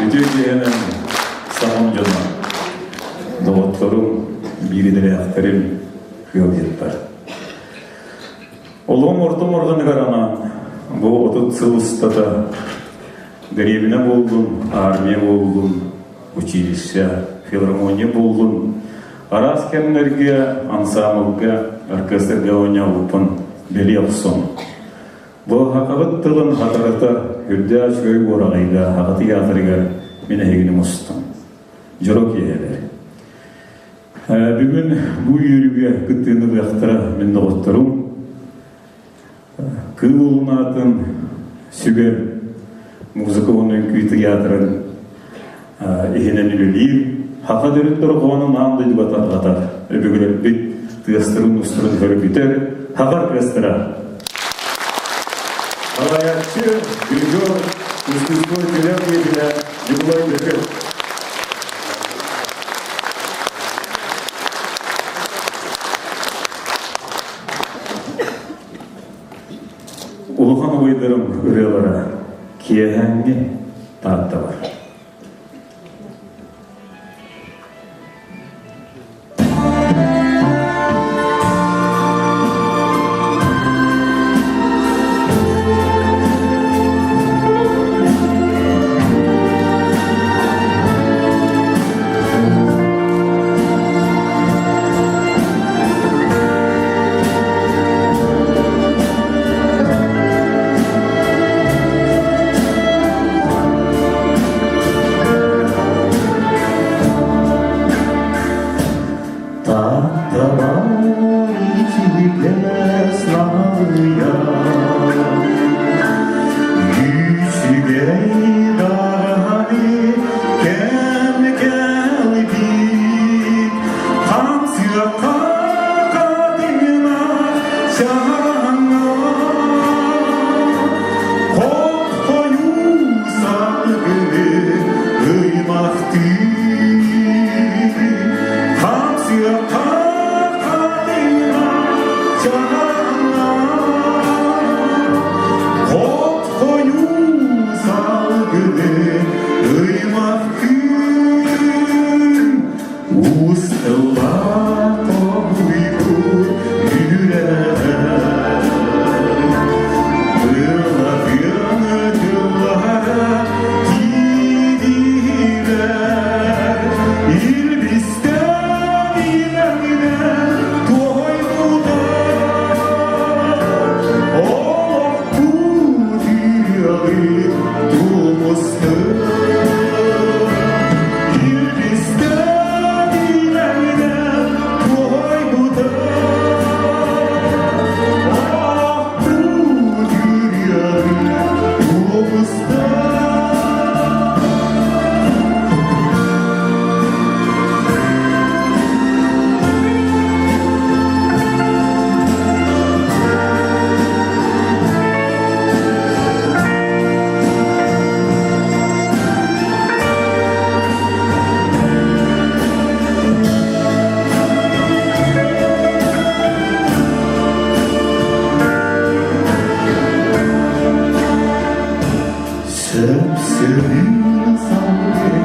Үтүө киэһэнэн саҥам дьоно, доҕотторум, биир идэлээхтэрим, ыалдьыттар. Олоҕум орто омурҕаныгар анаан бу 30 сыл устата дэриэбинэ буоллун, армия буоллун, училище, филармония буоллун, араас кэмнэргэ ансаамбылга, оркестрга оонньообуппун бэлиэ охсон Бу хахабыт тылын хатарата үрдээх үчүгэй уораҕайга аҕа тыйаатырыгар мин эһигини мустум. Дьоро киэһэлэр. Бүгүн бу үөрүүгэ кыттыыны ылыахтара мин доҕотторум. Кыыл уолун аатын сүгэр музыка уонна үҥкүү тыйаатырын иһинэн үлэлиир, Хаха төрүт дорҕоонун аан дойдуга тарҕатар, өбүгэлэрбит тыастарын-уустарын хөргүтэр Хаха оркестра. Салайааччы, дирижер, искусство үтүөлээх деятеля Николай Бөкөт. Улахан убайдарым ырыалара киэһээҥҥи Таатталар. Үчүгэй даҕаны кэм кэлбит, Хамсыахха хатыҥына чараҥҥа, Хоп-хойуу салгыны ыймахтыы, Хамсыахха хатыҥына чараҥҥа, Хоп-хойуу салгыны ыймахтыы, Усталаах хомуйбут үрэҕэр Былатыаны тыллара тиийдилэр, Илбистээн илэҥнэн туойбута, Олохпут ыалы тумустун. Илбистээн илэҥнэн туойбута, Олохпут ыалы тумустун. Сөп-сөрүүн салгын.